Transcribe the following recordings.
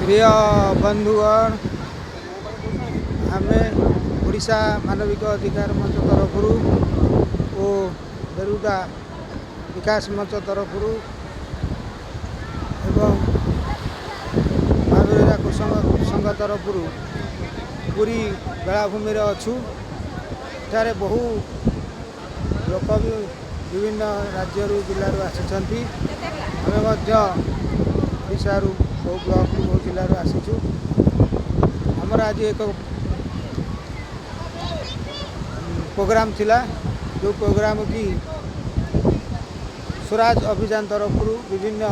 ପ୍ରିୟ ବନ୍ଧୁଗଣ, ଆମେ ଓଡ଼ିଶା ମାନବିକ ଅଧିକାର ମଞ୍ଚ ତରଫରୁ ଓ ବେରୁଦା ବିକାଶ ମଞ୍ଚ ତରଫରୁ ଏବଂ ମହାବୀରଜା କୃଷକ ସଂଘ ତରଫରୁ ପୁରୀ ବେଳାଭୂମିରେ ଅଛୁ। ଏଠାରେ ବହୁ ଲୋକ ବି ବିଭିନ୍ନ ରାଜ୍ୟରୁ, ଜିଲ୍ଲାରୁ ଆସିଛନ୍ତି। ଆମେ ମଧ୍ୟ ଓଡ଼ିଶାରୁ ବହୁ ବ୍ଲକରୁ, ବହୁ ଜିଲ୍ଲାରୁ ଆସିଛୁ। ଆମର ଆଜି ଏକ ପ୍ରୋଗ୍ରାମ ଥିଲା, ଯେଉଁ ପ୍ରୋଗ୍ରାମ କି ସ୍ୱରାଜ ଅଭିଯାନ ତରଫରୁ ବିଭିନ୍ନ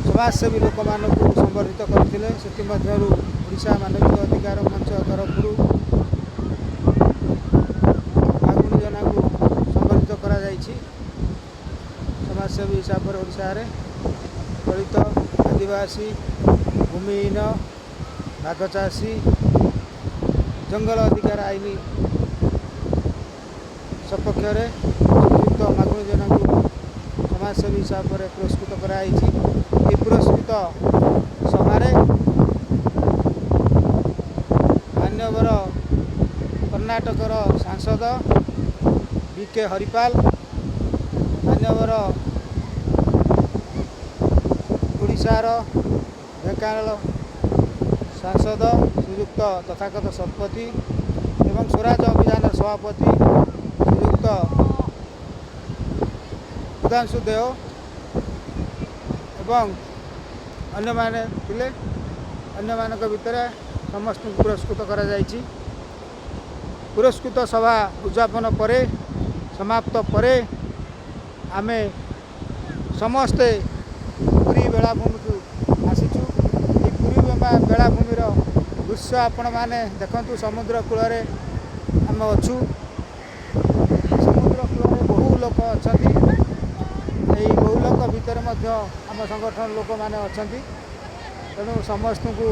ସମାଜସେବୀ ଲୋକମାନଙ୍କୁ ସମ୍ବର୍ଦ୍ଧିତ କରିଥିଲେ। ସେଥିମଧ୍ୟରୁ ଓଡ଼ିଶା ମାନବିକ ଅଧିକାର ମଞ୍ଚ ତରଫରୁ ମାଗୁଣି ଜେନାକୁ ସମ୍ବର୍ଦ୍ଧିତ କରାଯାଇଛି ସମାଜସେବୀ ହିସାବରେ। ଓଡ଼ିଶାରେ ଦଳିତ, ଆଦିବାସୀ, ଭୂମିହୀନ, ଭାଗଚାଷୀ, ଜଙ୍ଗଲ ଅଧିକାର ଆଇନ ସପକ୍ଷରେ ଶ୍ରୀଯୁକ୍ତ ମାଗୁଣି ଜେନାଙ୍କୁ ସମାଜସେବୀ ହିସାବରେ ପୁରସ୍କୃତ କରାଯାଇଛି। ଏହି ପୁରସ୍କୃତ ସଭାରେ ମାନ୍ୟବର କର୍ଣ୍ଣାଟକର ସାଂସଦ ବି କେ ହରିପାଲ, ମାନ୍ୟବର ଓଡ଼ିଶାର ଢେଙ୍କାନାଳ ସାଂସଦ ଶ୍ରୀଯୁକ୍ତ ତଥାଗତ ଶତପଥୀ ଏବଂ ସ୍ୱରାଜ ଅଭିଯାନର ସଭାପତି ଶ୍ରୀଯୁକ୍ତ ସୁଧାଂଶୁ ଦେଓ ଏବଂ ଅନ୍ୟମାନେ ଥିଲେ। ଅନ୍ୟମାନଙ୍କ ଭିତରେ ସମସ୍ତଙ୍କୁ ପୁରସ୍କୃତ କରାଯାଇଛି। ପୁରସ୍କୃତ ସଭା ଉଦଯାପନ ପରେ, ସମାପ୍ତ ପରେ ଆମେ ସମସ୍ତେ ପୁରୀ ବେଳାଭୂମିକୁ ଆସିଛୁ। ଏହି ପୁରୀ ବେଳାଭୂମିର ଦୃଶ୍ୟ ଆପଣମାନେ ଦେଖନ୍ତୁ। ସମୁଦ୍ର କୂଳରେ ଆମେ ଅଛୁ। ସମୁଦ୍ର କୂଳରେ ବହୁ ଲୋକ ଅଛନ୍ତି। ଏହି ବହୁ ଲୋକ ଭିତରେ ମଧ୍ୟ ଆମ ସଂଗଠନ ଲୋକମାନେ ଅଛନ୍ତି। ତେଣୁ ସମସ୍ତଙ୍କୁ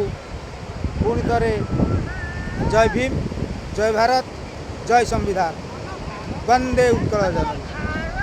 ପୁଣି ଥରେ ଜୟ ଭୀମ, ଜୟ ଭାରତ, ଜୟ ସମ୍ବିଧାନ, ବନ୍ଦେ ଉତ୍କଳ ଜନନୀ।